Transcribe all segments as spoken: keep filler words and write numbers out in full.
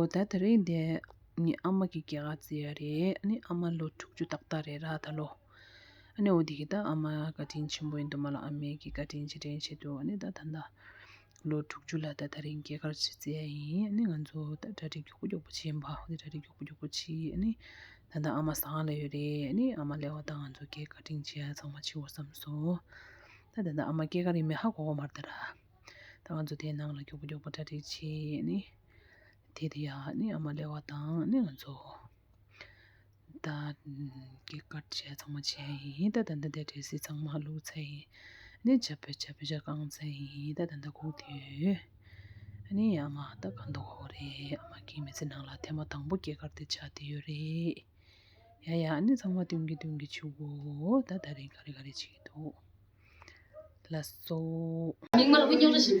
ཨོ་ད་དེ་རིང་འདི་ངའི་ཨ་མ་གི་སྐྱེས་སྐར་བརྩི་ཡ་རེད། ཨ་ནི་ཨ་མ་ལོ་དྲུག་ཅུ་ཏག་ཏག་རེད་ར་ད་ལོ། ཨ་ནི་འོ་དེ་གི་ད་ཨ་མ་བཀའ་དྲིན་ཆེན་པོ་ཡིན་དུ་མ་ལ་ཨ་མས་གི་བཀའ་དྲིན་རྗེས་དྲན་བྱེད་དུ་ཨ་ནི་ད་ད་ད་ལོ་དྲུག་ཅུ་ལ་ད་དེ་རིང་སྐྱེས་སྐར་ཅིག་བརྩི་ཡ་ཡིན། ཨ་ནི་ང་ཚོ་ད་གྲ་སྒྲིག་མགྱོགས་པོ་མགྱོགས་པོ་བྱེད་ཡིན་པ། འོ་དེ་གྲ་སྒྲིག་མགྱོགས་པོ་མགྱོགས་པོ་བྱེད། ཨ་ནི་ད་ད་ཨ་མ་ཟ་ཁང་ལ་ཡོད་རེད། ཨ་ནི་ཨ་མ་སླེབས་པ་དང་ང་ཚོ་ཀེག་ཀ་ཊིང་བྱེད་ཡ་ཚང་མ་བྱེད་དགོས་བསམ་སོང་། ད་ད་ད་ཨ་མ་སྐྱེས་སྐར་ཡིན་མིན་ཧ་གོ་གི་མ་རེད་ད་ར། ད་ང་ཚོ་དེའི་ནང་ལ་མགྱོགས་པོ་མགྱོགས་པོ་གྲ་སྒྲིག་བྱེད་ནི། དེ་དེ་ཡ་ནི་ཨ་མ་སླེབས་པ་དང་ནི་ང་ཚོ་ད་ཀེག་ཀ་ཊི་བྱས་ཚང་མ་བྱས་ཡིན། ད་ད་ད་དེ་ཌི་རེ་སི་ཚང་མ་བླུགས་ཚར་ཡིན། ནི་ཇ་ཕེ་ཇ་ཕེ་ཇ་བཀང་ཚར་ཡིན། ད་ད་ད་སྒུག་བསྡད་ཡོད། ནི་ཨ་མ་ད་ག་འདུག་གོ་རེད། ཨ་མ་གི་མི་ཚེ་ནང་ལ་ཐེངས་མ་དང་པོ་སྐྱེས་སྐར་དེ་ཆགས་བསྡད་ཡོད་རེད། ཡ་ཡ། ཨ་ནི་ཚང་མ་སྟོན་གི་སྟོན་གི་བྱེད་དགོས། ད་ད་རེས་ག་རེ་ག་རེ་བྱེད་ཀྱི་འདུག་ལགས་སོ། མིག་དམར་དབུ་རྙོག་ར་ཞིག་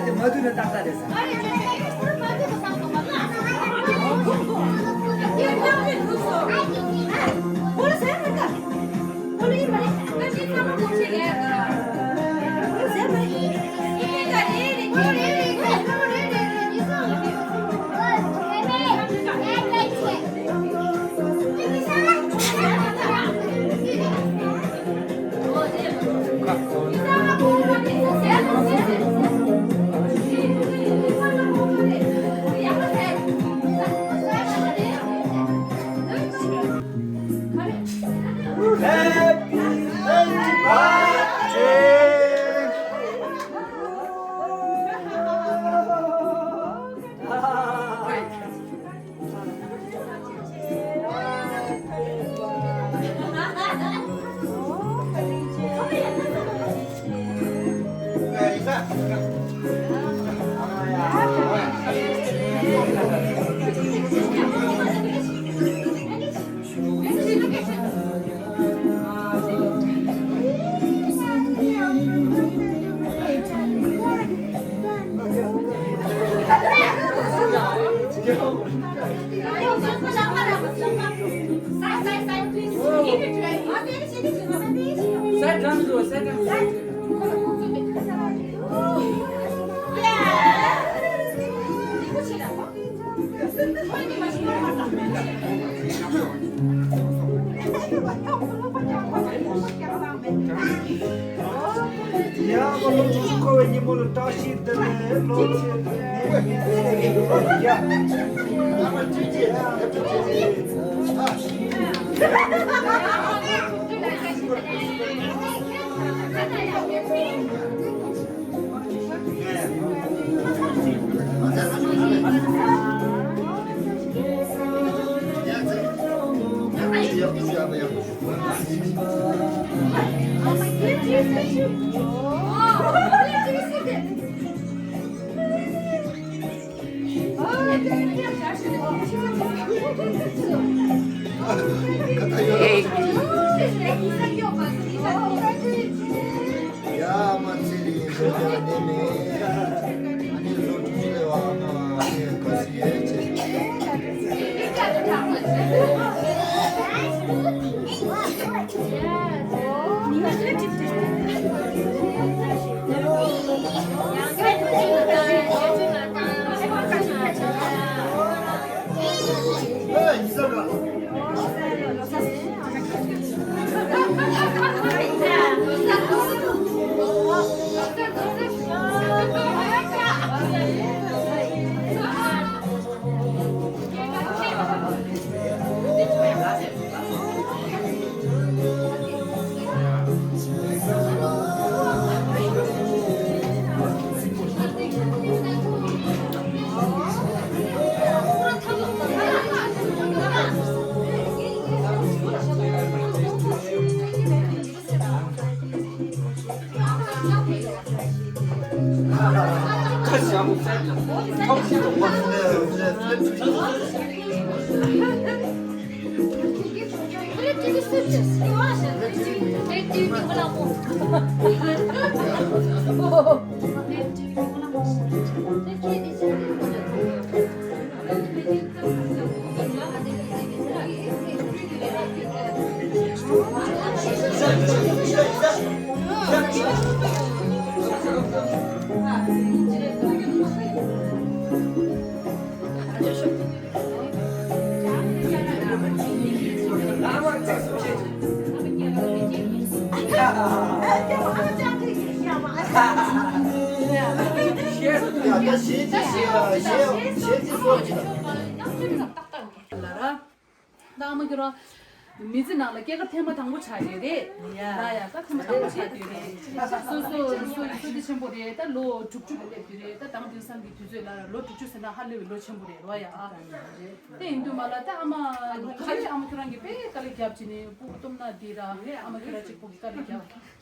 དེ་མ་བསྡུས་ན་ཏག་ཏག་རེད་ཟེར། ཡ་ང་ལོ་དྲུག་ཅུ་འཁོར་བའི་ཉིན་མོ་ལ་བཀྲ་ཤིས་བདེ་ལེགས། ལོ་ཆེ་བདེ་ལེགས། ཡ། ད་ཨ་མ་ཁྱོད་རང་མི་ཚེ་ནང་ལ་སྐྱེས་སྐར་ཐེངས་མ་དང་པོ་ཆགས་ཡོད་རེད། ཡ་ཡ། ད་ཐེངས་མ་དང་པོ་ཆགས་ཡོད་རེད། སོ་སོ་སོ་སོ་དེ་ཆེན་པོ་རེད། ད་ལོ་དྲུག་ཅུ་ལ་སླེབས་དུས་རེད། ད་དང་དེང་སང་གི་དུས་ཚོད་ལ་ལོ་དྲུག་ཅུ་ཟེར་ན་ཧ་ལས་པའི་ལོ་ཆེན་པོ་རེད་རོ། ཡ་ཨ། དེ་ཡིན་དུས་མ་ལ་ད་ཨ་མ་ཁ་ལས་ཨ་མ་ཁྱོད་རང་གིས་དཔེ་དཀའ་ལས་རྒྱབ་བྱས་ནས་སྤུ་གུ་སྟོབས་ན་འདི་ར་ཨ་མ་ཁྱོད་རང་གཅིག་པོ་གིས་དཀའ་ལས་རྒྱབ་ནས་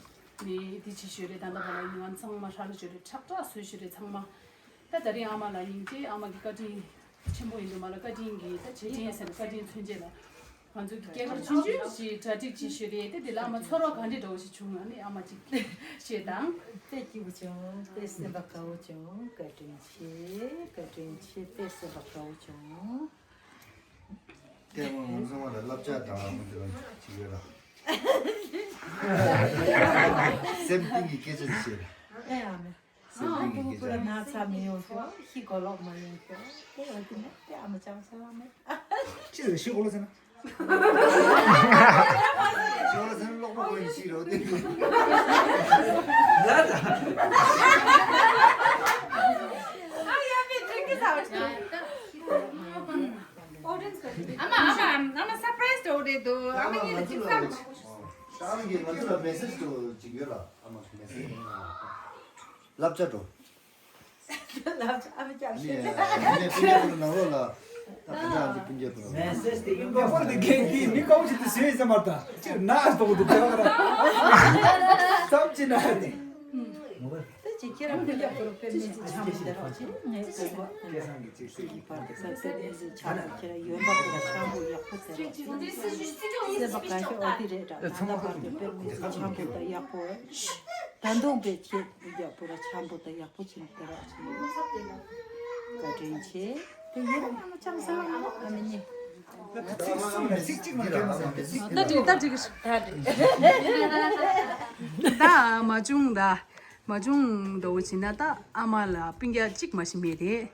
དེ་བྱེད་ཤོད་རེད། ད་ལྟ་བར་ལ་ཡིན་ང་ཚང་མ་ཧྲ་ལ་ཤོད་རེད། ཁྲག་ཁྲག་བཟོས་ཤོད་རེད་ཚང་མ། ད་ད་རིང་ཨ་མ་ལ་སྙིང་རྗེ། ཨ་མ་གི་བཀའ་དྲིན་ཆེན་པོ་ཡིན་དུས་མ་ལ་བཀའ་དྲིན་གྱིས་ད་བྱེད་ཅན་ཟེར་ན་བཀའ་དྲིན་མཚོན་བྱེད་ལ། ང་ཚོ་གི་སྐད་ཆ་ཆུང་ཆུང་ཞིག་གྲ་སྒྲིག་བྱེད་ཤོད་རེད་དེ། དེ་ལ་ཨ་མ་ཚོར་བ་ག་འདྲས་འདྲ་བོ་ཞིག་བྱུང་ན་ནི་ཨ་མ་ཅིག་ཤོད་དང་། དཔེ་སྐྱིད་པོ་བྱུང་། དཔེ་སེམས་པ་དགའ་བོ་བྱུང་། བཀའ་དྲིན་ཆེ། བཀའ་དྲིན་ཆེ། དཔེ་སེམས་པ་དགའ་བོ་བྱུང་། ལྟད་མོ་ངོ་ཚང་མ་ལ་བསླབ་བྱ་དང་ཨ་མ་དེ་ལ་ཅིག་ཡོད་ལ། སེམས་གཏིང་གི་སྐད་ཆ་ཅིག་བཤད་ལ། ཨེ་ཨ་མ། སེམས་གཏིང་གི་སྐད་ཆ། ཨ་ན་ཚ་མི་ཡོང་ཤོག་ཤི་གོ་ལོག་མ་ཡོང་ཤོག་དེ་འོ་དེ་ནས་དེ་ཨ་མ་ཅང་ཅང་མེད། ཅི་ཟེར་ཤི་གོ་ལོག་ཟེར་ན། ཤི་གོ་ལོག་ཟེར་ན་གློག་པོ་གོ་ཡིན་ཤི་རོ་དེ། ལ་ད། ཨ་མ་ཨ་མ་ཨ་མ་སར་པ་རའི་སི་འདྲ་བོ་རེད་འདུག་ཨ་མ་ཡིན་ན་ཅིག་བསམ། ད་ཨ་མ་གིས་ང་ཚོ་ལ་མེ་སེ་ཇི་དུ་ཅིག་ཡོད་ལ། ཨ་མ་གིས་མེ་སེ་ཇི་བསླབ་བྱ་འགྲོ། ལབ་ཨ་མ་ཀྱང་ནི་ཤེས། ནི་སྤུན་ཀྱག་ཕུ་ནང་ལོགས་ལ་ད་ཕུ་ཀྱག་འདི་སྤུན་ཀྱག་ཕུ་ནང་ལོགས། མེ་སེ་ཇི་དེ་ཡིན་པ་ཧོར་དེ་གན་དེ་མི་ཀའུ་ཅིག་ཏུ་ཟོས་ཟེར་མ་ད་ཅིག་ན་ཨ་སྟོང་དུ་ཀྱག་ར་ཙམ་ཅི་ན་དེ། ད་ཅི་ཁྱེད་རང་སྤུན་ཀྱག་ཕུ་རུ་དཔེ་མི་ཚེ་ཆང་མི་དེ་རོགས་ཅིག་ངས་ཟེར་བ། སྐལ་བཟང་གི་ཅིག་སྲོད་ཀྱི་བར་དུ་ས་དཔེ་མི་ཚེ་ཆང་ཁྱེད་རང་ཡོན་པ་ཕུ་ར་ཆང་ཕུ་ཡག་པོ་ཟེར་རོགས་ཅིག་སེམས་པ་དགའ་ཤོས་ཨོ་དེ་རེད་འདྲ། ད་ལྟ་བར་དུ་དཔེ་མི་ཚེ་ཆང་ཕུ་དང་ཡག་པོ། ད་དུང་པའི་ཆེད་དུ་རྒྱག་པོ་ར་ཆམ་པོ་དང་ཡག་པོ་བྱིན་དེ་རག་ཆེ། བཀའ་དྲིན་ཆེ། དེ་ཡིན་ན་ཡང་ཅང་ས་ལ་ཨ་མི་ཉི། ད་འགྲིག་ད་འགྲིག་ད་མ་བྱུང་ད། མ་བྱུང་འདྲ་བོ་བྱིན་ན་ད་ཨ་མ་ལ་སྤུན་ཀྱག་གཅིག་མ་ཞིག་མེད་རེད།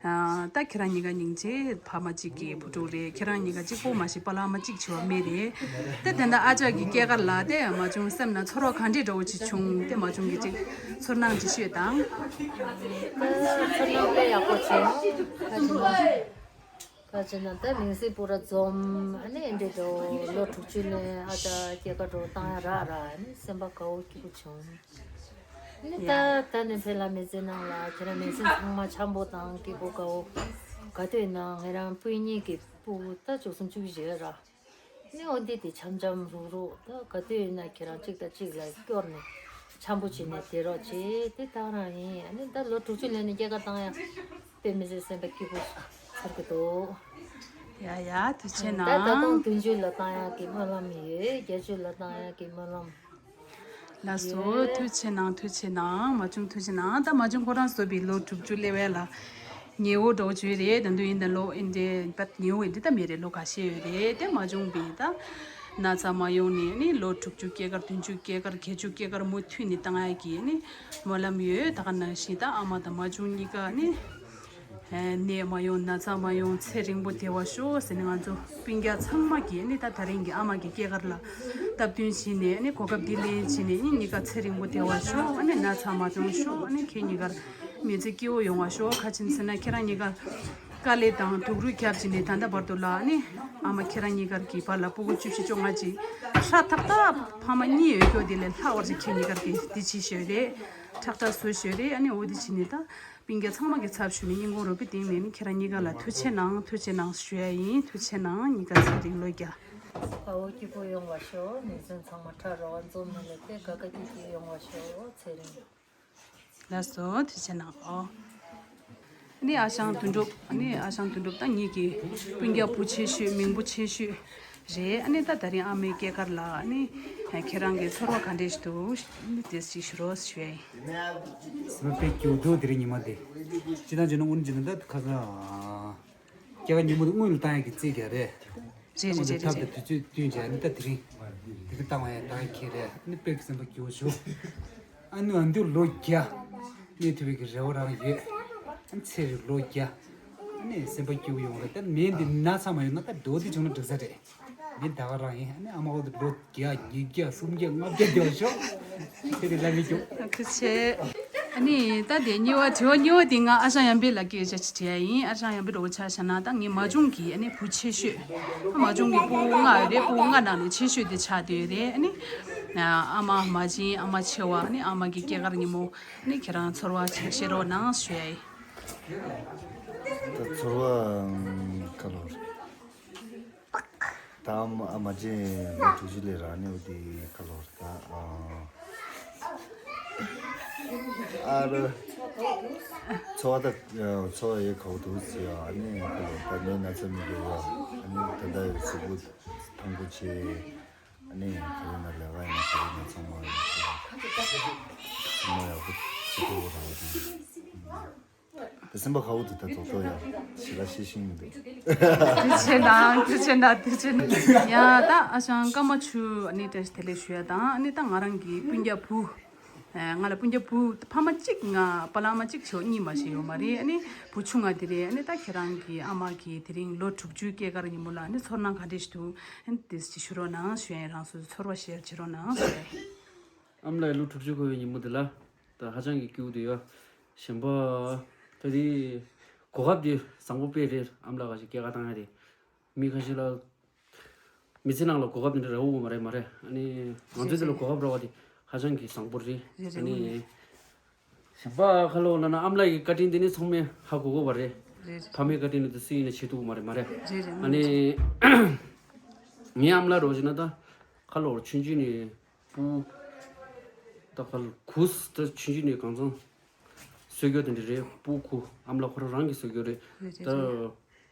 ཨ། ད་ཁྱེད་རང་གཉིས་ཀ་སྙིང་རྗེ་ཕ་མ་གཅིག་གི་བུ་ཕྲུག་རེད། ཁྱེད་རང་གཉིས་ཀ་གཅིག་པོ་མ་ཞིག་པ་ལགས་མ་གཅིག་བྱེད་པ་མེད་རེད། དེ་དེ་འདྲ་ཨ་ཅག་གི་སྐྱེས་སྐར་ལ་དེ་མ་བྱུང་སེམས་ན་ཚོར་བ་ག་འདྲས་འདྲ་བོ་ཅིག་བྱུང་། དེ་མ་བྱུང་གི་ཅིག་ཚོར་སྣང་ཅིག་ཤོད་དང་། ཚོར་སྣང་དཔེ་ཡག་པོ་བྱུང་། ག་ཅི་ན་ག་ཅི་ན་ད་མིང་སྲིང་པུ་ར་འཛོམས་ཨ་ནི་འདྲས་འདྲ་བོ་ལོ་དྲུག་ཅུ་ནས་ཨ་ཅག་སྐྱེས་སྐར་འདྲ་བོ་བཏང་ཡ་རག་ར་ཨ་ནི་སེམས་པ་དགའ་བོ་སྐྱིད་པོ་བྱུང་། ནི་ད་ད་ནི་ཕེ་ལ་མི་ཚེ་ནང་ལ་ཁྱེད་རང་མི་ཚེ་ཚང་མ་འཆམ་པོ་དང་སྐྱིད་པོ་དགའ་བོ། ག་དུས་ན་ངེད་རང་སྤུན་གཉིས་ཀྱི་སྤུ་གུ་ད་བཅུ་གསུམ་བཅུ་བཞི་ར། ནི་འོ་འདི་དེ་འཆམ་འཆམ་རུག་རུག་ད་ག་དུས་ན་ཁྱེད་རང་གཅིག་དང་གཅིག་ལ་སྐྱོར་ནས་འཆམ་པོ་བྱས་ནས་བསྡད་རོགས་བྱེད་དེ་ད་རང་ཡིན། ཨ་ནི་ད་ལོ་དྲུག་ཅུ་ལོན་ནས་སྐྱེས་སྐར་བཏང་ཡ་དཔེ་མི་ཚེ་སེམས་པ་སྐྱིད་པོ་ཚར་གི་འདུག་ཡ་ཡ་ཐུགས་རྗེ་ཆེ་ད་ད་དུང་གནང་། བདུན་ཅུ་ལ་བཏང་ཡ་གི་སྨོན་ལམ་ཡོད། བརྒྱད་ཅུ་ལ་བཏང་ཡ་གི་སྨོན་ལམ། ལགས་སོ། ཐུགས་རྗེ་ཆེ་གནང་། ཐུགས་རྗེ་ཆེ་གནང་། མ་བྱུང་ཐུགས་རྗེ་གནང་། ད་མ་བྱུང་ཁོ་རང་བཟོ་བའི་ལོ་དྲུག་ཅུ་སླེབས་པ་ལ་ཉེ་བོ་འདྲ་བོ་བྱོས་རེད། ད་དུང་ཡིན་ད་ལོ་ཨིན་དེ་བད་ཉེ་བོ་ཨིན་དེ་ད་མེད་རེད། ལོ་ཁ་ཤས་ཡོད་རེད། དེ་མ་བྱུང་བའི་ད་ན་ཚ་མ་ཡོང་ནས་ནི་ལོ་དྲུག་ཅུ་སྐྱེས་སྐར་བདུན་ཅུ་སྐྱེས་སྐར་བརྒྱད་ཅུ་སྐྱེས་སྐར་མུ་མཐུད་ནས་བཏང་ཡ་གི་ནི་སྨོན་ལམ་ཡོད། ད་ག་ནང་བཞིན་ད་ཨ་མ་དང་མ་བྱུང་གཉིས་ཀ་ནི། ནད་མ་ཡོང་། ན་ཚ་མ་ཡོང་། ཚེ་རིང་པོ་བདེ་བར་ཤོག་ཟེར་ནས་ང་ཚོ་སྤུན་ཀྱག་ཚང་མ་གིས་ནི་ད་ད་རིང་གི་ཨ་མ་གི་སྐྱེས་སྐར་ལ་སྟབས་བསྟུན་བྱས་ནས་ནི་གོ་སྐབས་འདི་ལེན་བྱས་ནས་ནི་གཉིས་ཀ་ཚེ་རིང་པོ་བདེ་བར་ཤོག་ནི་ན་ཚ་མ་ཡོང་ཤོག་ནི་ཁྱེད་གཉིས་ཀར་མི་ཚེ་སྐྱིད་པོ་ཡོང་བར་ཤོག་ག་ཅི་ཟེར་ན་ཁྱེད་རང་གཉིས་ཀ་དཀའ་ལས་དང་སྡུག་རུས་བརྒྱབ་བྱས་ནས་ད་ལྟ་བར་དུ་ལ་ནི་ཨ་མ་ཁྱེད་རང་གཉིས་ཀར་གྱི་བར་ལ་སྤུ་གུ་བཅུ་བཞི་བཅོ་ལྔ་ཅིག་ཧྲ་ཐག་ཐག་ཕ་མ་གཉིས་ཡོད་རྒྱུ་དེ་ལས་ལྷག་པར་ཅིག་ཁྱེད་གཉིས་ཀར་གྱི་འདི་ཅིག་ཤོད་རེད། ཁྲག་ཁྲག་བཟོ་ཤོད་རེད། ཨ་ནི་འོ་འདི་བྱས་ནས་ད། སྤུན་ཀྱག་ཚང་མ་གི་ཚབ་ཞུས་ནས་སྙིང་ཁོང་རུས་པའི་གཏིང་ནས་ནི་ཁྱེད་རང་གཉིས་ཀ་ལ་ཐུགས་རྗེ་ཆེ་གནང་། ཐུགས་རྗེ་ཆེ་གནང་ཞུ་ཡ་ཡིན། ཐུགས་རྗེ་ཆེ་གནང་། གཉིས་ཀ་ཚེ་རིང་ལོ་བརྒྱ། དགའ་བོ་སྐྱིད་པོ་ཡོང་བར་ཤོག་ཉིན་མཚན་ཚང་མ་ཁྲ་རོག་འཛོམས་ནས་ལས་དེ་དགའ་དགའ་སྐྱིད་སྐྱིད་ཡོང་བར་ཤོག་ཚེ་རིང་། ལགས་སོ། ཐུགས་རྗེ་ཆེ་གནང་ཨོ། ནི་ཨ་ཞང་དོན་གྲུབ། ནི་ཨ་ཞང་དོན་གྲུབ་ད་ངེད་ཀྱི་སྤུན་ཀྱག་བུ་ཆེ་ཤོས་མིང་པོ་ཆེ་ཤོས། རེད། ཨ་ནི་ད་ད་རིང་ཨ་མའི་སྐྱེས་སྐར་ལ་ཨ་ནི་ཁྱེད་རང་གི་ཚོར་བ་ག་འདྲས་ཤིག་འདུག་ཨ་ནི་དེ་ཞིག་ཞུ་རོགས་ཞུ་ཡ་ཡིན། སེམས་པ་དཔེ་སྐྱིད་པོ་འདུག་དེ་རིང་ཉི་མ་དེ། སྤྱིར་བཏང་བྱས་ན་དངོས་གནས་བྱས་ན་ད་ཁ་སང་སྐྱེས་སྐར་ཉིན་མོ་དེ་སྔོན་ལ་བཏང་ཡག་གི་རྩིས་རྒྱག་རེད། རེད་རེད་རེད་ཐབས་དང་རེད། དུས་ཚོད་བསྟུན་བྱས་ཨ་ནི་ད་དེ་རིང་དེ་རིང་བཏང་བ་ཡང་བཏང་ཡག་གི་རེད། ཨ་ནི་དཔེ་སེམས་པ་སྐྱིད་པོ་བྱུང་། ཨ་ནི་ཨ་འདུག་ལོ་བརྒྱ་གནས་ཐུབ་པའི་གི་རེ་བ་རང་ཡོད། ཨ་ནི་ཚེ་རིང་ལོ་བརྒྱ། ཨ་ནི་སེམས་པ་སྐྱིད་པོ་ཡོང་རེད། ད་མིང་འདི་ན་ཚ་མ་ཡོང་ན་ད་རྡོ་འདི་བྱུང་ན་འགྲིག་ས་རེད། མིང་ད་ག་རང་ཡིན། ཨ་ནི་ཨ་མ་འོ་དེ་ལོ་བརྒྱ་ཉིས་བརྒྱ་སུམ་བརྒྱ་ལྔ་བརྒྱ་བསྡད་པ་ཤོག་དེ་དེ་ལ་མི་སྐྱོ། ཐུགས་རྗེ་ཆེ། ཨ་ནི་ད་དེ་གཉིས་པ་དྲི་བ་གཉིས་པ་དེ་ང་ཨ་ཞང་ཡང་པེ་ལ་སྐད་ཆ་ཅིག་དྲི་ཡ་ཡིན། ཨ་ཞང་ཡང་པེ་འདྲ་བོ་ཆ་བཞག་ན་ད་ངའི་མ་བྱུང་གི་ཨ་ནི་བུ་ཆེ་ཤོས། མ་བྱུང་གི་སྤུ་གུ་ལྔ་ཡོད་རེད། སྤུ་གུ་ལྔ་ནང་ནས་ཆེ་ཤོས་དེ་ཆགས་བསྡད་ཡོད་རེད། ཨ་ནི་ཨ་མ་མ་བྱིན་ཨ་མ་ཆེ་བ། ཨ་ནི་ཨ་མ་གི་སྐྱེས་སྐར་ཉིན་མོ་ཨ་ནི་ཁྱེད་རང་ཚོར་བ་ཅིག་བཤད་རོགས་གནང་ཞུ་ཡ་ཡིན། ད་ཚོར་བ་ག་ལོར། ད་ཨ་མ་ཨ་མ་ཅན་ལོ་དྲུག་ཅུ་ལས་ར་ནི་འོ་དེ་ག་ལོར་ད། ཨ་ར། ཚོར་བ་ད་ཚོར་བ་ཡོད་ག་བོ་འདུག་ཟེར་ཡ། ཨ་ནི་ག་ལོར་ད་ནི་ན་ཚ་མི་དགོས་ཡ། ད་ལྟ་གཟུགས་པོ་ཐང་པོ་བྱས། ཨ་ནི་ག་རེ་ན་ལས་ཀ་ཡིན་ན་ག་རེ་ན་ཚང་མ་ཡག་པོ་ཚང་མ་ཡག་པོ་བྱེད་ཐུབ་པ་རང་ཡིན། དེ་སེམས་པ་ཁ་བོ་དེ་ད་དོག་དོག་ཡ་ཞེ་དྲག་ཤེས་ཤིང་མི་འདུག་དེ་བྱས་ན་དེ་བྱས་ན་དེ་བྱས་ན་ཡ་ད་ཨ་ཞང་སྐར་མ་ཆུ་ཨ་ནི་བཀྲ་ཤིས་བདེ་ལེགས་ཞུ་ཡ་དང་ཨ་ནི་ད་ང་རང་གི་སྤུན་ཀྱག་བུ། ང་ལ་སྤུན་ཀྱག་བུ་ཕ་མ་གཅིག་ང་པ་ལགས་མ་གཅིག་ཆོ་གཉིས་མ་ཞིག་ཡོད་མ་རེད། ཨ་ནི་བུ་ཆུང་ང་དེ་རེད། ཨ་ནི་ད་ཁྱེད་རང་གི་ཨ་མ་གི་དེ་རིང་ལོ་དྲུག་ཅུའི་སྐྱེས་སྐར་ཉིན་མོ་ལ་ཨ་ནི་ཚོར་སྣང་ག་འདྲ་ཞིག་འདུག་ཨ་ནི་དེ་ཞིག་ཞུ་རོགས་གནང་ཞུ་ཡ་ཡིན། རང་སོ་སོའི་ཚོར་བ་ཤེར་བྱེད་རོགས་གནང་ཞུ་ཡ་ཡིན། ཨ་མ་ལགས་ལོ་དྲུག་ཅུ་འཁོར་བའི་ཉིན་མོ་འདི་ལ་ད་ཧ་ཅང་གི་སྐྱིད་པོ་འདུག་ཡ། གཞན་པ་ད་དེ་གོ་སྐབས་དེ་བཟང་པོ་དཔེ་རེད། ཨ་མ་ལགས་ཁ་ཤས་སྐྱེས་སྐར་བཏང་ཡ་དེ་མི་ཁ་ཤས་ལ། མི་ཚེ་ནང་ལ་གོ་སྐབས་འདི་འདྲ་རག་ཡོད་མ་རེད་མ་རེད། ཨ་ནི་ང་ཚོའི་འདི་ལ་གོ་སྐབས་རག་པ་དེ་ཧ་ཅང་གི་བཟང་པོ་རེད། རེད་རེད། ཨ་ནི་གཞན་པ་ཁ་ལོ་ལ་ན་ཨ་མ་ལགས་ཀྱི་བཀའ་དྲིན་དེ་ནི་ཚང་མས་ཧ་གོ་གོ་བ་རེད། རེད་རེད། ཕ་མའི་བཀའ་དྲིན་ནི་དེ་སུ་ཡིན་ན་བྱེད་ཐུབ་མ་རེད་མ་རེད། རེད་རེད། ཨ་ནི་ངའི་ཨ་མ་ལགས་རོགས་བྱས་ན་ད་ཁ་ལོ་ཆུང་ཆུང་ནས་སྤུ་ད་ཁ་ལོ་གུས་ད་ཆུང་ཆུང་ནས་གང་ཚང་གསོ་སྐྱོ་དེ་འདྲ་རེད། སྤུ་གུ་ཨ་མ་ལགས་ཁོ་རང་རང་གིས་གསོ་སྐྱོ་རེད། རེད་རེད། ད་རེད།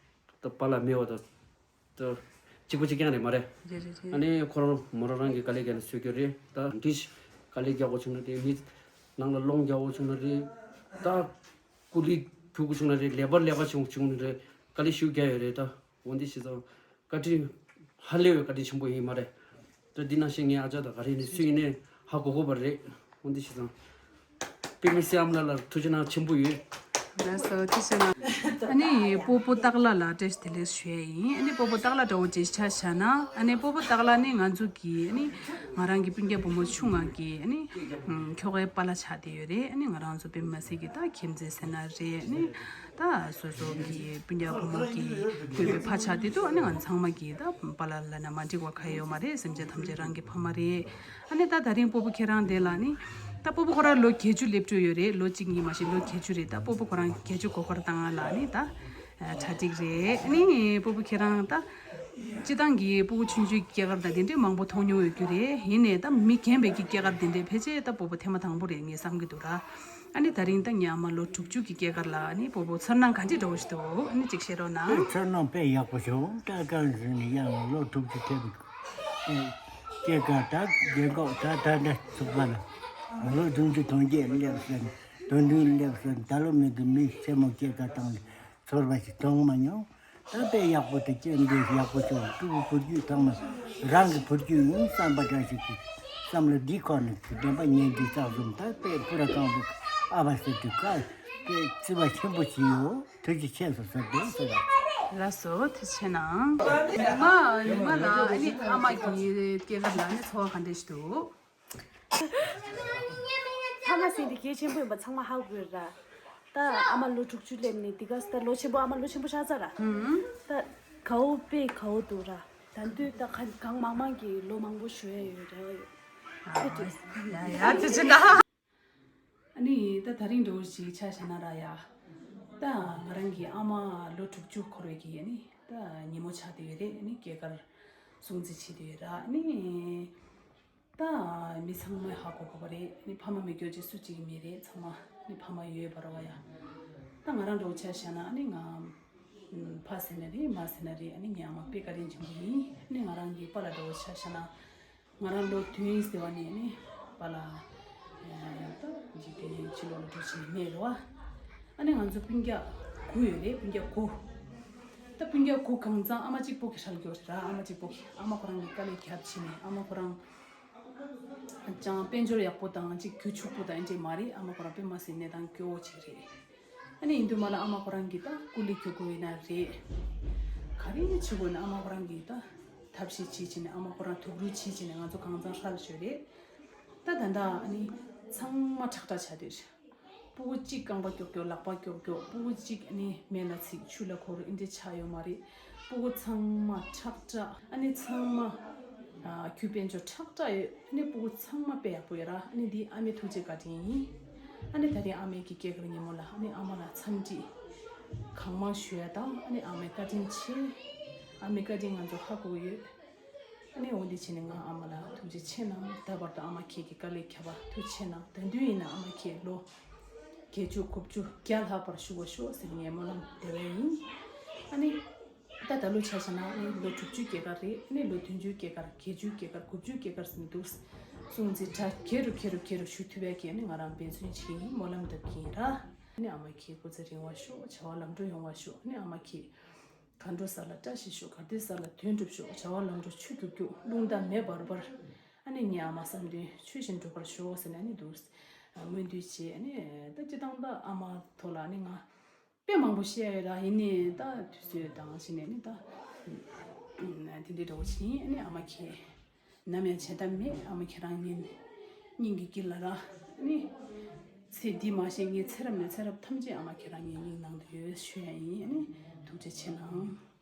ད་པཱ་ལགས་མེད་པ་ད། ད་གཅིག་པ་གཅིག་རྐྱང་རེད་མ་རེད། རེད་རེད་རེད། ཨ་ནི་ཁོ་རང་མོ་རང་རང་གི་དཀའ་ལས་བརྒྱབ་ནས་གསོ་སྐྱོ་རེད། ད་འདི་ཞིག་དཀའ་ལས་རྒྱག་དགོས་བྱུང་ན་རེད། མི་ནང་ལ་སློང་རྒྱག་དགོས་བྱུང་ན་རེད། ད་ཀུ་ལི་རྒྱུག་དགོས་བྱུང་ན་རེད། ལས་པ་ལས་པ་བྱུང་བྱུང་ན་རེད། དཀའ་ལས་ཤུགས་རྒྱག་ཡོད་རེད། ད་འོན་ཏེ་བྱས་ཙང་བཀའ་དྲིན་ཧ་ལས་པའི་བཀའ་དྲིན་ཆེན་པོ་ཡིན་མ་རེད། ད་འདི་ནང་བཞིན་ངའི་ཨ་ཅག་དང་ག་རེ་ནས་སུ་ཡིན་ནའི་ཧ་གོ་གོ་བ་རེད། འོན་ཏེ་བྱས་ཙང་། དཔེ་མི་སྲིད་ཨ་མ་ལགས་ལ་ཐུགས་རྗེ་གནང་ཆེན་པོ་ཡོད། ལགས་སོ་ཐུགས་རྗེ་གནང་། ཨ་ནི་སྤོ་བོ་སྟག་ལྷ་ལ་བཀྲ་ཤིས་བདེ་ལེགས་ཞུ་ཡས་ཡིན། ཨ་ནི་སྤོ་བོ་སྟག་ལྷ་འདྲ་བོ་ཅིག་ཆ་བཞག་ན་ཨ་ནི་སྤོ་བོ་སྟག་ལྷ་ནི་ང་ཚོ་གི་ཨ་ནི་ང་རང་གི་སྤུན་ཀྱག་བུ་མོ་ཆུང་ང་གི་ཨ་ནི་ཁྱོ་གའི་པཱ་ལགས་ཆགས་བསྡད་ཡོད་རེད། ཨ་ནི་ང་རང་ཚོ་དཔེ་མི་སྲིད་ཀྱི་ད་ཁྱིམ་མཚེས་ཟེར་ན་རེད། ཨ་ནི་ད་སོ་སོ་གི་སྤུན་ཀྱག་བུ་མོ་གི་སྤོ་བོའི་ཕ་ཆགས་བསྡད་འདུག་ཨ་ནི་ང་ཚང་མ་གི་ད་པཱ་ལགས་ལབ་ན་མ་འགྲིག་པ་ག་ཡོད་མ་རེད། སེམས་ཅན་ཐམས་ཅད་རང་གི་ཕ་མ་རེད། ཨ་ནི་ད་ད་རིང་སྤོ་བོ་ཁྱེད་རང་དེ་ལ་ནི། ད་སྤོ་བོ་ཁོ་རང་ལོ་བརྒྱད་ཅུ་སླེབས་འགྲོ་ཡོད་རེད། ལོ་གཅིག་གཉིས་མ་ཞིག་ལོ་བརྒྱད་ཅུ་རེད། ད་སྤོ་བོ་ཁོ་རང་བརྒྱད་ཅུ་གོ་སྐོར་བཏང་ང་ལ་ནི་ད་གྲ་སྒྲིག་རེད། ཨ་ནི་སྤོ་བོ་ཁྱེད་རང་ད་སྤྱི་བཏང་གི་སྤོ་བོ་ཆུང་ཆུང་སྐྱེས་སྐར་ད་དེ་འདྲའི་མང་པོ་མཐོང་མྱོང་ཡོད་རྒྱུ་རེད། ཡིན་ནའི་ད་མི་རྒན་པའི་གི་སྐྱེས་སྐར་དེ་འདྲའི་ཕལ་ཆེར་ད་སྤོ་བོ་ཐེངས་མ་དང་པོ་རེད་ངས་བསམ་གི་འདུག་ར། ཨ་ནི་ད་རིང་ད་ངའི་ཨ་མ་ལོ་དྲུག་ཅུ་གི་སྐྱེས་སྐར་ལ་ཨ་ནི་སྤོ་བོ་ཚོར་སྣང་ག་འདྲ་འདྲ་བོ་ཞིག་འདུག་ཨ་ནི་ཅིག་བཤད་རོགས་གནང་། ཚོར་སྣང་དཔེ་ཡག་པོ་བྱུང་། སྐྲ་དཀར་བཟོས་ནས་ཡང་ལོ་དྲུག་ཅུ་ཐེབས། སྐྱེས་སྐར་ད་རྒན་གོག་ད་ད་ད་ཚོགས་པ་ལ་ལོ་བདུན་ཅུ་དོན་བརྒྱད་སླེབས་ཟིན། དོན་བདུན་སླེབས་ཟིན། ད་ལོ་མི་འདུག་མི་ཆེན་མོ་སྐྱེས་སྐར་བཏང་ནས་ཚོར་བ་ཞིག་མཐོང་མ་མྱོང་། ད་དཔེ་ཡག་པོ་དེ་སྐྱེས་འདི་ཡག་པོ་བྱུང་། སྤྲུལ་སྐུ་བུ་རྒྱུད་ཚང་མ་རང་གི་བུ་རྒྱུད་ཡིན་བསམ་པ་འདྲ་ཞིག་གི་བསམ་བློ་འདི་ཁོ་ནས་བདེན་པ་ཉན་འདི་ཙག་བཟུང་། ད་དཔེ་སྤུ་ར་རྐང་པོ་ཨ་བ་ཟེར་དུས་ཀ་དཔེ་བརྩི་བ་ཆེན་པོ་ཞིག་ཡོད། ཐུགས་རྗེ་ཆེ་སོ་སོ་བདེ་སོ་ཡ། ལགས་སོ་ཐུགས་རྗེ་ཆེ་གནང་། ཉི་མ་ཉི་མ་ལ་ཨ་ནི་ཨ་མ་གི་སྐྱེས་སྐར་ལ་ཨ་ནི་ཚོར་བ་ག་འདྲ་ཞིག་འདུག་ཕ་མ་ཟེར་འདི་གལ་ཆེན་པོ་ཡིན་པ་ཚང་མ་ཧ་གོ་གི་རེད་ར། ད་ཨ་མ་ལོ་དྲུག་ཅུ་སླེབས་ནས་འདི་ག་ད་ལོ་ཆེན་པོ་ཨ་མ་ལོ་ཆེན་པོ་ཆགས་ཚར་ར། ཧུམ། ད་དགའ་བོ་དཔེ་དགའ་བོ་འདུག་ར། ད་དུང་ད་གང་གང་མང་མང་གི་ལོ་མང་པོ་ཞུ་ཡ་ཡོད་རེད་བ། ཡ་ཡ་ཐུགས་རྗེ་གནང་། ཨ་ནི་ད་ད་རིང་འདྲ་བོ་ཞིག་ཆ་བཞག་ན་ར་ཡ། ད་ང་རང་གི་ཨ་མ་ལོ་དྲུག་ཅུ་འཁོར་བའི་གི་ཨ་ནི་ད་ཉིན་མོ་ཆགས་བསྡད་ཡོད་རེད། ཨ་ནི་སྐྱེས་སྐར་སྲུང་བརྩི་བྱེད་བསྡད་ཡོད་ར། ཨ་ནི་ད་མི་ཚང་མས་ཧ་གོ་གོ་བ་རེད། ཨ་ནི་ཕ་མ་མེད་རྒྱུ་ཅིག་སུ་གཅིག་མེད་རེད། ཚང་མ་ཨ་ནི་ཕ་མ་ཡོད་པ་རེད་བ་ཡ། ད་ང་རང་འདྲ་བོ་ཆ་བཞག་ན་ཨ་ནི་ང་ཕ་ཟེར་ན་རེད་མ་ཟེར་ན་རེད། ཨ་ནི་ངའི་ཨ་མ་དཔེ་བཀའ་དྲིན་ཆེན་པོ་ཡིན། ཨ་ནི་ང་རང་གི་པཱ་ལགས་འདྲ་བོ་ཆ་བཞག་ན། ང་རང་ལོ་བདུན་ཟེར་བ་ནས་ནི་པཱ་ལགས་ཡང་ད་འཇིག་རྟེན་ཕྱི་ལོགས་ལ་འགྲོ་ཕྱིན་མེད་རེད་བ། ཨ་ནི་ང་ཚོ་སྤུན་ཀྱག་དགུ་ཡོད་རེད། སྤུན་ཀྱག་དགུ། ད་སྤུན་ཀྱག་དགུ་གང་ཚང་ཨ་མ་གཅིག་པོ་གི་ཧྲལ་རྒྱོ་རེད་ར། ཨ་མ་གཅིག་པོ་གི་ཨ་མ་ཁོ་རང་གི་དཀའ་ལས་རྒྱབ་ཕྱིན་ནས་ཨ་མ་ཁོ་རང་ཅང་དཔལ་འབྱོར་ཡག་པོ་དང་ཅིག་རྒྱུ་ཕྱུག་པོ་དང་ཨེ་འདྲས་མ་རེད། ཨ་མ་ཁོ་རང་དཔེ་མ་སྲིད་གནས་སྟངས་སྐྱོ་བོ་ཅིག་རེད། ཨ་ནི་ཡིན་དུས་མ་ལ་ཨ་མ་ཁོ་རང་གིས་ད་ཀུ་ལི་རྒྱུག་དགོས་ཡིན་ན་རེད། ག་རེ་བྱེད་དགོས་ན་ཨ་མ་ཁོ་རང་གིས་ད་ཐབས་ཤེས་བྱེད་བྱེད་ནས་ཨ་མ་ཁོ་རང་དུག་རུལ་བྱེད་བྱེད་ནས་ང་ཚོ་གང་ཚང་ཧྲལ་ཞོད་རེད། ད་ད་ད་ཨ་ནི་ཚང་མ་ཁྲག་ཁྲག་ཆགས་བསྡད་རེད། སྤུ་གུ་གཅིག་རྐང་པ་ཀྱོག་ཀྱོག་ལག་པ་ཀྱོག་ཀྱོག་སྤུ་གུ་གཅིག་ཨ་ནི་མེ་ལ་ཚིག་ཆུ་ལ་འཁོར་ཨེ་འདྲས་ཆགས་ཡོད་མ་རེད། སྤུ་གུ་ཚང་མ་ཁྲག་ཁྲག་ཨ་ནི་ཚང་མ་ཨ་རྒྱུ་དཔལ་འབྱོར་ཁྲག་ཁྲག་ཡོད། ཨ་ནི་སྤུ་གུ་ཚང་མ་དཔེ་ཡག་པོ་ཡོད་ར། ཨ་ནི་འདི་ཨ་མའི་ཐུགས་རྗེ་བཀའ་དྲིན་ཡིན། ཨ་ནི་ད་རིང་ཨ་མའི་གི་སྐྱེས་སྐར་ཉིན་མོ་ལ་ཨ་ནི་ཨ་མ་ལ་འཚམས་འདྲི་གང་མང་ཞུ་ཡ་དང་། ཨ་ནི་ཨ་མའི་བཀའ་དྲིན་ཆེ། ཨ་མའི་བཀའ་དྲིན་ང་ཚོ་ཧ་གོ་ཡོད། ཨ་ནི་འོ་འདི་བྱས་ནས་ང་ཨ་མ་ལ་ཐུགས་རྗེ་ཆེ་གནང་། ད་བར་དུ་ཨ་མ་ཁྱེད་ཀྱི་དཀའ་ལས་ཁྱབ་པ་ཐུགས་ཆེ་གནང་། ད་དུང་ཡིན་ན་ཨ་མ་ཁྱེད་ལོ་བརྒྱད་ཅུ་དགུ་བཅུ་བརྒྱ་ལྷག་པར་བཞུགས་པར་ཤོག་ཟེར་ངས་སྨོན་ལམ་འདེབས་པ་ཡིན། ཨ་ནི། ད་ད་ལོ་ཆ་བཞག་ན་ཨ་ནི་ལོ་དྲུག་ཅུའི་སྐྱེས་སྐར་རེད། ཨ་ནི་ལོ་བདུན་ཅུའི་སྐྱེས་སྐར། བརྒྱད་ཅུའི་སྐྱེས་སྐར། དགུ་བཅུའི་སྐྱེས་སྐར་ཟེར་ནས་འདུག་སྲུང་བརྩི་གྲ་རྒྱས་རུ་རྒྱས་རུ་རྒྱས་རུ་ཞུ་ཐུབ་པའི་གི་ཨ་ནི་ང་རང་འབད་བརྩོན་བྱེད་ཀྱི་ཡིན། སྨོན་ལམ་འདེབས་ཀྱི་ཡིན་ར། ཨ་ནི་ཨ་མ་ཁྱེད་སྐུ་ཚེ་རིང་བ་ཤོག་བྱ་བ་ལམ་འགྲོ་ཡོང་བ་ཤོག་ཨ་ནི་ཨ་མ་ཁྱེད་གར་འགྲོ་ས་ལ་བཀྲ་ཤིས་ཤོག་གར་སྡོད་ས་ལ་དོན་འགྲུབ་ཤོག་བྱ་བ་ལམ་འགྲོ་ཆུ་རྒྱུག་རྒྱུག་རླུང་རྟ་མེ་འབར་འབར། ཨ་ནི་ངའི་ཨ་མ་བསམ་དོན་ཆོས་བཞིན་འགྲུབ་པར་ཤོག་ཟེར་ནས་ཨ་ནི་འདུག་སྨོན་འདུན་བྱས། ཨ་ནི་ད་སྤྱིར་བཏང་ད་ཨ་མ་ཐོག་ལ་ཨ་ནི་ང་དཔེ་མང་པོ་བཤད་ཡོད་ར། ཡིན་ནའི་ད་དུས་ཚོད་དང་བྱས་ནས་ཨ་ནི་ད་དེ་འདྲའི་འདྲ་བོ་ཞིག་ཡིན། ཨ་ནི་ཨ་མ་ཁྱེད་ནམ་ཡང་བྱེད་ཐབས་མེད། ཨ་མ་ཁྱེད་རང་ངའི་སྙིང་གི་དཀྱིལ་ལ་ར། ཨ་ནི་ཚེ་འདི་མ་གཞི་ངའི་ཚེ་རབས་ནས་ཚེ་རབས་ཐམས་ཅད་ཨ་མ་ཁྱེད་རང་ངའི་སྙིང་ནང་དུ་ཡོད་ཞུ་ཡ་ཡིན། ཨ་ནི་ཐུགས་རྗེ་ཆེ་གནང་།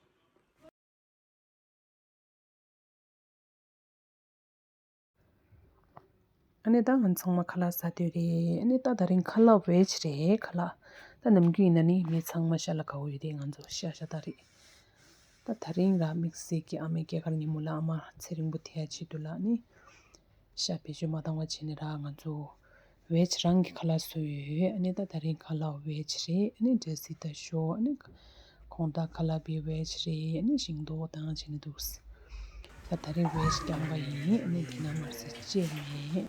ཨ་ནི་ད་ང་ཚང་མ་ཁ་ལག་ཟ་དུས་རེད། ཨ་ནི་ད་དེ་རིང་ཁ་ལག་བེཇ་རེད། ཁ་ལག་ད་ནམ་རྒྱུན་ཡིན་ན་ནི་མི་ཚང་མ་ཤ་ལ་དགའ་བོ་ཡོད་དེ། ང་ཚོ་ཤ་ཤ་ད་རེད། ད་དེ་རིང་ར་དམིགས་བསལ་གྱི་ཨ་མའི་སྐྱེས་སྐར་ཉིན་མོ་ལ་ཨ་མ་ཚེ་རིང་པོ་དེ་ཡ་ཆེད་དུ་ལ་ནི་ཤ་བེད་སྤྱོད་མ་བཏང་བ་བྱས་ནས་ར་ང་ཚོ་བེཇ་རང་གི་ཁ་ལག་བཟོས་ཡོད། ཨ་ནི་ད་དེ་རིང་ཁ་ལག་བེཇ་རེད། ཨ་ནི་འབྲས་སིལ་དང་ཞོ། ཨ་ནི་ཁོང་ད་ཁ་ལག་པའི་བེཇ་རེད། ཨ་ནི་ཤིང་ཏོག་དང་བྱས་ནས་འདུག་ད་དེ་རིང་བེཇ་རྐྱང་པ་ཡིན། ཨ་ནི་དེ་ན་མར་ཟས་བཅས་མེད།